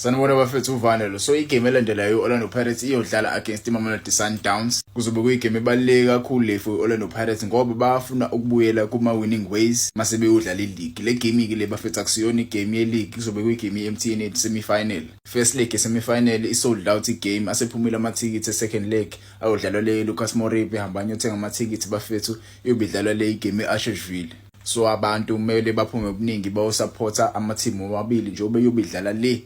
Sanibona bafethu, uvanelo. So igame elandelayo, i-Orlando Pirates iyodlala against iMamelodi Sundowns. Kuzobe kuyigame ebaluleke kakhulu le for i-Orlando Pirates ngoba bayafuna ukubuyela kuma-winning ways mase beyodlala i-league. Le game-ke le bafethu akusiyona igame ye-league, kuzobe kuyigame ye-MTN 8 semi-final. First leg semi-final i-sold out igame, asephumile amathikithi e-second leg ayodlalwa le Lucas Moripe. Hambani yothenga amathikithi bafethu, iyobe idlalwa le igame e-Atteridgeville. So abantu kumele baphume ngobuningi bayosupporta ama-team omabili njengoba iyobe idlala le.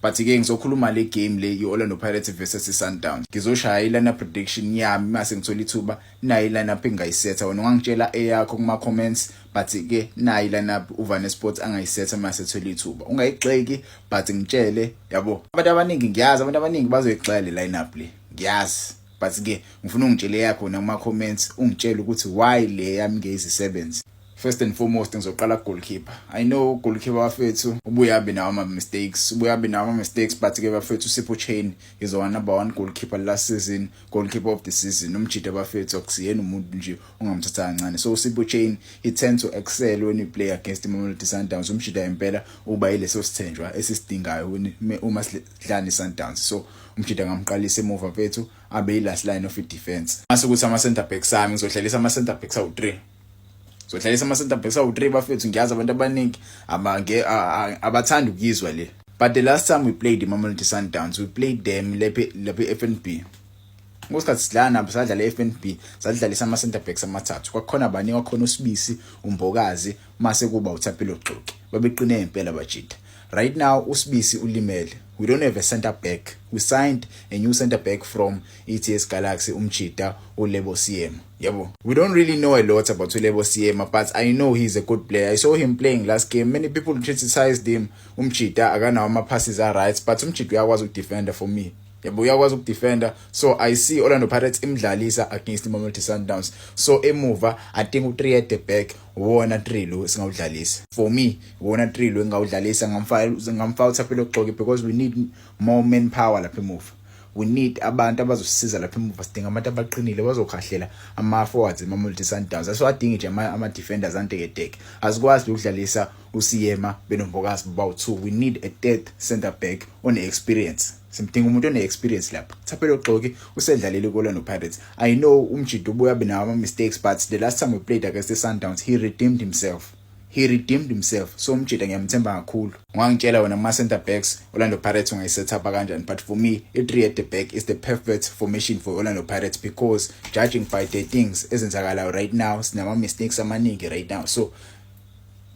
But ke ngizokhuluma le game le i-Orlando Pirates versus i-Sundowns. Ngizoshaya i-lineup prediction yami mase ngithola ithuba. Nayi i-lineup engayisetha, wena ungangitshela eyakho kuma comments, but ke nayi i-lineup uVane Sports angayisetha mase ethola ithuba. Ungayigxeki, but ngitshele yabo. Abantu abaningi, ngiyazi abantu abaningi bazoyigxeka le lineup le, ngiyazi, but ke ngifuna ungitshele yakho nama comments, ungitshele ukuthi why le yami ngeyizisebenzi. First and foremost, ngizoqala goalkeeper. I know goalkeeper bafethu ubuye abe nawo ama mistakes, ubuye abe nawo ama mistakes, but ke bafethu uSipho Chaine is our number 1 goalkeeper last season, goalkeeper of the season. Umjida bafethu akusiyena umuntu nje ongamthatha kancane. So uSipho Chaine, he tend to excel when we play against iMamelodi Sundowns. Umjida impela uba yileso sithenjwa esisidingayo uma sidlala neSundowns. So umjida ngamqalisa emuva mfethu, abe yi last line of defense. Mase kuthi ama center backs ami, ngizohlalisa ama center backs awu3, zohlalisa ama center backs awu3 bafethu. Ngiyazi abantu abaningi abange abathanda ukuyizwa le, but the last time we played iMamelodi Sundowns, we played them lapha e-FNB. Ngosikhathi sidlala nabo, sadlala e-FNB, sadlalisa ama center backs amathathu. Kwakukhona bani? Kwakhona uSibisi, uMbokazi, mase kuba uThapelo Xoki. Babeqine impela bajida. Right now uSibisi ulimele, we don't have a center back. We signed a new center back from TS Galaxy, umjida uLebo Seema yabo. We don't really know a lot about uLebo Seema, but I know he's a good player. I saw him playing last game. Many people criticized him, umjida akanawo ama passes a right, but umjida uyakwazi ukudefenda for me yabo, uyakwazi ukudefenda. So I see Orlando Pirates imdlalisa against iMamelodi Sundowns. So emuva, I think u3 at the back wona 3 lo singawudlalisa. For me, wona 3 lo engawudlalisa, ngamfaka uThapelo Xoki because we need more manpower lapha emuva. We need abantu abazosisiza lapha emuva, sidinga abantu abaqinile bazokhahlela ama-forwards eMamelodi Sundowns. Asiwadingi nje ama-defenders anteketeke. Asikwazi ukudlalisa uSiyema benoMbokazi bawu-2. We need a third center back one-experience, simdinga umuntu one-experience lapha. Thapelo Xoki usedlalele ku-Orlando Pirates. I know umjida ubuya abe nawo ama-mistakes, but the last time we played against the Sundowns, he redeemed himself, he redeemed himself. So umjida ngiyamthemba kakhulu. Ungangitshela wena kuma center backs Orlando Pirates ungayiset up kanjani, but for me i3 at the back is the perfect formation for Orlando Pirates because judging by the things ezenzakalayo right now, sinama mistakes amaningi right now. So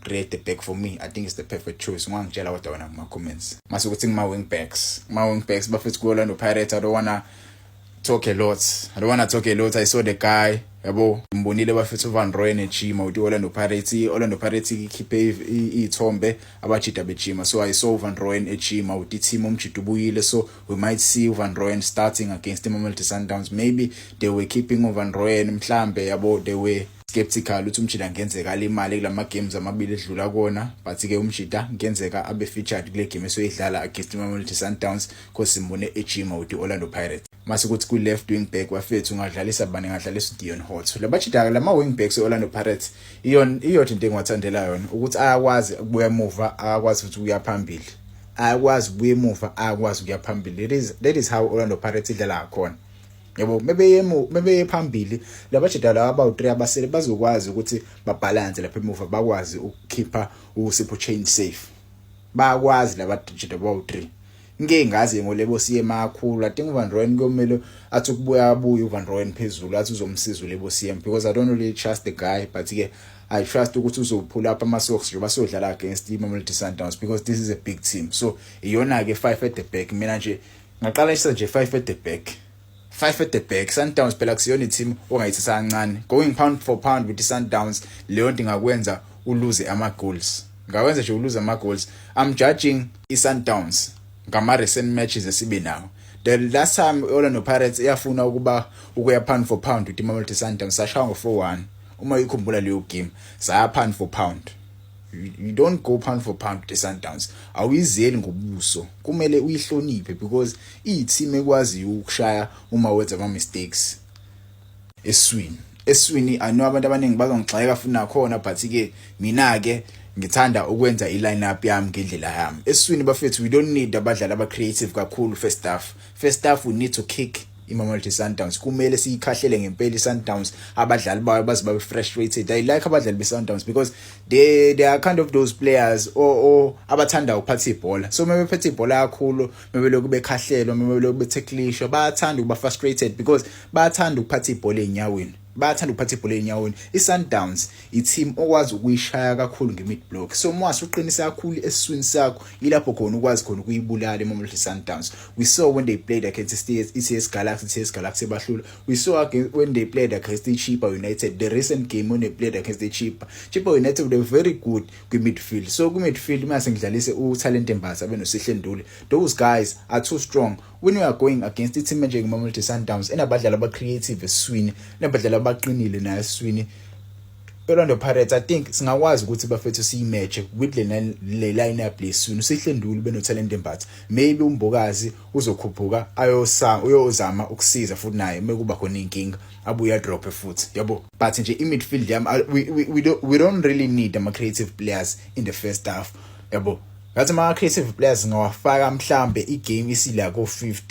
3 at the back for me, I think it's the perfect choice. Ungangitshela kodwa wena kuma comments. Mase kuthi kuma wing backs, kuma wing backs bafethu ku Orlando Pirates, I don't wanna talk a lot, I don't wanna talk a lot. I saw the guy yabo, ngibonile bafethu Van Rooyen ejima uthi Orlando Pirates, Orlando Pirates ikhiphe izithombe abajida bejima. So I saw Van Rooyen ejima uthi team, umjida ubuyile. So we might see Van Rooyen starting against iMamelodi Sundowns. Maybe they were keeping Van Rooyen, mhlambe yabo, they were skeptical ukuthi umjida ngenzeka alimale kulama games amabili edlula kona, but ke umjida ngenzeka abe featured kule game esoyidlala against iMamelodi Sundowns because simbone ejima with Orlando Pirates. Mase kuthi ku left wing back bafethu ungadlalisa bani? Ngadlalisa uDeon Hotto. Labajida lama wing backs eOrlando Pirates, iyona iyodwa into engiwathandela yona ukuthi ayakwazi ukubuya emuva, ayakwazi futhi ukuya phambili, ayakwazi ukubuya emuva, ayakwazi ukuya phambili. That is how Orlando Pirates idlala khona yabo. Mebeye phambili labajida laba abawu3 abasele bazokwazi ukuthi babalance lapha emuva, bakwazi ukukhipha uSipho Chaine safe. Bayakwazi labajida abawu3. Ngeke ngazi ngoLebo Seema kakhulu. I think uVan Rooyen kuyomele athi ukubuya, abuye uVan Rooyen phezulu, athi uzomsiza uLebo Seema because I don't really trust the guy, but ke I trust ukuthi uzopull up ama socks njengoba siyodlala against iMamelodi Sundowns because this is a big team. So iyona ke 5 at the back. Mina nje ngaqala nje 5 at the back, 5 at the back. Sundowns phela kusiyona i-team ongayithatha kancane. Going pound for pound with i-Sundowns, leyo nto ingakwenza uluze ama goals, ngakwenza nje uluze ama goals. I'm judging i-Sundowns ngama recent matches esibe nawo. The last time Orlando Pirates iyafuna ukuba ukuya pound for pound with iMamelodi Sundowns, sashaya ngo4-1 uma uyikhumbula leyo game. Saya pound for pound. You don't go pound for pound with the Sundowns, awuyizeli ngobuso, kumele uyihloniphe because iyi-team ekwaziyo ukushaya uma wenza ama mistakes eswini. Eswini, I know abantu abaningi bazongigxeka futhi nakhona, but ke mina ke Ngithanda ukwenza i-lineup yami ngendlela yami. Esiswini, bafethu, we don't need abadlali aba-creative kakhulu first half. First half we need to kick iMamelodi Sundowns. Kumele siyikhahlele ngempela iSundowns, abadlali bayo baze babe frustrated. I like abadlali beSundowns because they are kind of those players or abathanda ukuphatha ibhola. So uma bephethe ibhola kakhulu, mebelokhu bekhahlelwa, mebelokhu bethekilishwa, bayathanda ukuba frustrated because bayathanda ukuphatha ibhola ezinyaweni, bayathanda ukuphatha ibhola ezinyaweni. I-Sundowns i-team okwazi ukuyishaya kakhulu nge-mid block, so uma uqinisa kakhulu esiswini sakho, ilapho khona ukwazi khona ukuyibulala iMamelodi Sundowns. We saw when they played against i-TS Galaxy, i-TS Galaxy bahlula. We saw against, when they played against the-Chippa United, the recent game when they played against the Chippa United, they were very good kwi-midfield. So kwi-midfield, uma sengidlalise uTalent Mbatha benoSihle Nduli, those guys are too strong when you are going against i-team enjenge-Mamelodi Sundowns enabadlali aba-creative esiswini, enabadlali abaqinile nayo esiswini. Orlando Pirates, I think singakwazi ukuthi, bafethu, siyimatch with le lineup leswini, uSihle Nduli benoTalent Mbatha. Maybe uMbokazi uzokhuphuka ayosa uyozama ukusiza futhi naye mekuba khona inkinga, abuye adrop futhi, yabo. But nje i-midfield yami, we don't really need ama creative players in the first half, yabo. Ngathi ama creative players ngawafaka mhlambe igame isila ko 50,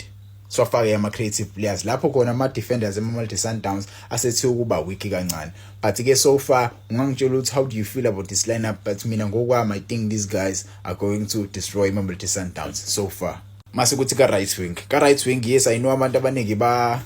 siwafake ama creative players lapho khona ama defenders eMamelodi Sundowns asethe ukuba weak kancane. But ke so far ungangitshela ukuthi how do you feel about this lineup, but mina ngokwami, I think these guys are going to destroy Mamelodi Sundowns so far. Mase kuthi ka right wing, yes, I know abantu abaningi ba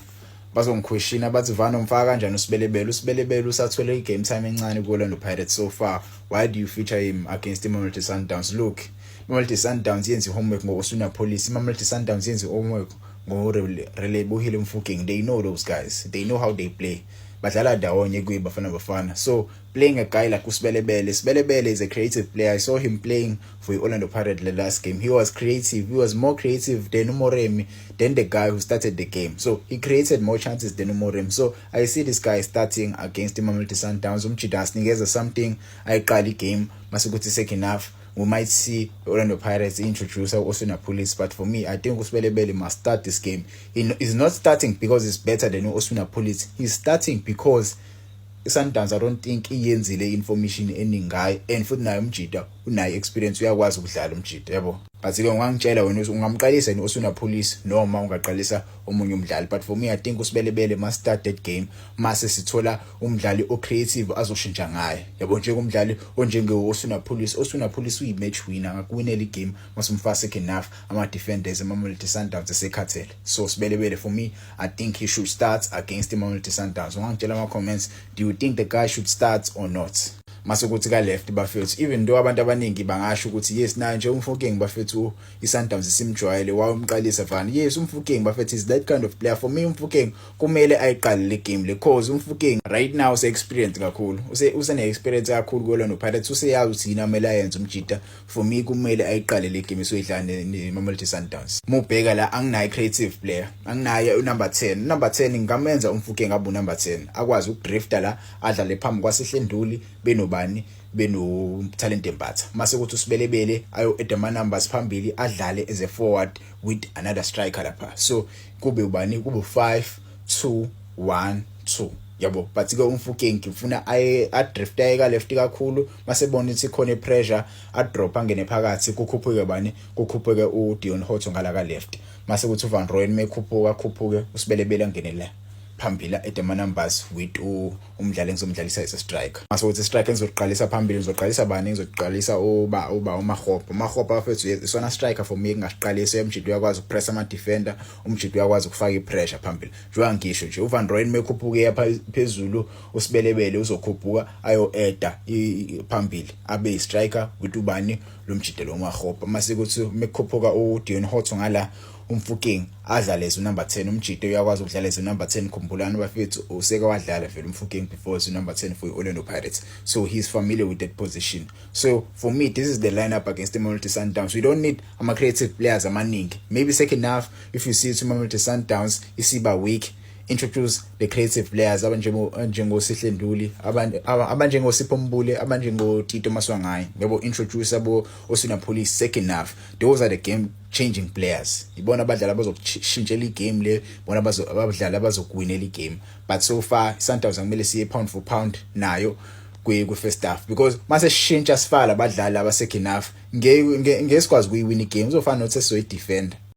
bazongiquestiona, bathi, "Vano, umfaka kanjani uSebelebele? USebelebele usathole igame time encane ku-Orlando Pirates so far. Why do you feature him against iMamelodi Sundowns?" Look, iMamelodi Sundowns yenza i-homework ngo-Oswin Appollis. IMamelodi Sundowns yenza i-homework ngo-Relebohile Mofokeng. They know those guys, they know how they play. Badlala ndawonye kwiBafana Bafana. So playing a guy like uSebelebele, Sebelebele is a creative player. I saw him playing for Orlando Pirates the last game. He was creative. He was more creative than uMoremi, than the guy who started the game. So he created more chances than uMoremi. So I see this guy starting against iMamelodi Sundowns. Umjita asinikeza something, ayiqala igame. Mase kuthi second half we might see Orlando Pirates introduce Oswin Appollis, but for me, I think uSebelebele must start this game. He is not starting because he's better than Oswin Appollis. He's starting because iSundowns, I don't think iyenzile information eningi ngayo, and futhi naye umjita unayo experience, uyakwazi ukudlala umjita, yabo. But ke ungangitshela wena, ungamqalisa yini Oswin Appollis noma ungaqalisa omunye umdlali? But for me, I think uSebelebele must start that game. Mase sithola umdlali ocreative azoshintsha ngaye, yabo, njengomdlali onjenge Oswin Appollis. Oswin Appollis uyi match winner, ngakuwinela igame masumfaka second half, ama defenders eMamelodi Sundowns esekhathele. So Sebelebele, for me, I think he should start against iMamelodi Sundowns. Ungangitshela ama comments, do you think the guy should start or not? Mase kuthi ka left, bafethu, even though abantu abaningi bangasho ukuthi yes, naye nje uMofokeng, bafethu, iSundowns isimjwayele, wayomqalisa fana. Yes, uMofokeng, bafethu, is that kind of player. For me, uMofokeng kumele ayiqale le game le, cause uMofokeng right now use experience kakhulu, usene experience kakhulu ku-Orlando Pirates, useyazi ukuthi yini amele ayenze umjita. For me, kumele ayiqale le game esoyidlala neMamelodi Sundowns. Mubheka la, anginayo creative player, anginayo unumber 10. Number 10 ngamenza uMofokeng abe number 10, akwazi ukudrifta la, adlale phambi kwaSihle Nduli benobani, beno Talent Mbatha. Mase kuthi uSebelebele ayo add ama numbers phambili, adlale as a forward with another striker lapha. So kube ubani? Kube 5 2 1 2, yabo. But ke uMofokeng ngifuna aye adrift, aye ka left kakhulu. Mase bona ukuthi khona ipressure, adrop, angene phakathi, kukhuphuke bani? Kukhuphuke uDeon Hotto ngala ka left. Mase kuthi uVan Rooyen mekhuphuka, akhuphuke uSebelebele, angene la phambili, add ama numbers with umdlali engizomdlalisa as a striker. Mase kuthi striker engizoqalisa phambili, ngizoqalisa bani? Ngizoqalisa uba uMakgopa. UMakgopa, bafethu, isona striker for me ngingasiqalisa. Umjita uyakwazi ukupress ama defender, umjita uyakwazi ukufaka ipressure phambili. Njengoba ngisho nje, uVan Rooyen mekhuphuke phezulu, uSebelebele uzokhuphuka ayo adda phambili, abe striker with ubani lo mjita lo, Makgopa. Mase kuthi mekukhuphuka uDeon Hotto ngala, uMofokeng adlale as number 10. Umjita uyakwazi ukudlala as number 10. Khumbulani, bafethu, useke wadlala vele uMofokeng before as number 10 for Orlando Pirates, so he's familiar with that position. So for me, this is the lineup against the Mamelodi Sundowns. We don't need ama creative players amaningi. Maybe second half, if you see ukuthi Mamelodi Sundowns isiba weak, introduce the creative players abanjengo Nduli, abanjengo Sipho Mbule, abanjengo Tito Maswanganyi, yabo. Introduce abo Oswin Appollis second half. Those are the game changing players, ibona abadlali abazokushintshela igame le, bona abadlali abazokuwinela igame. But so far, Sundowns akumele siye pound for pound nayo. kwi first half, because mase sishintsha sifaka abadlali aba second half, ngeke sikwazi ukuyiwina igame. Uzofana nokuthi sizoyi defender.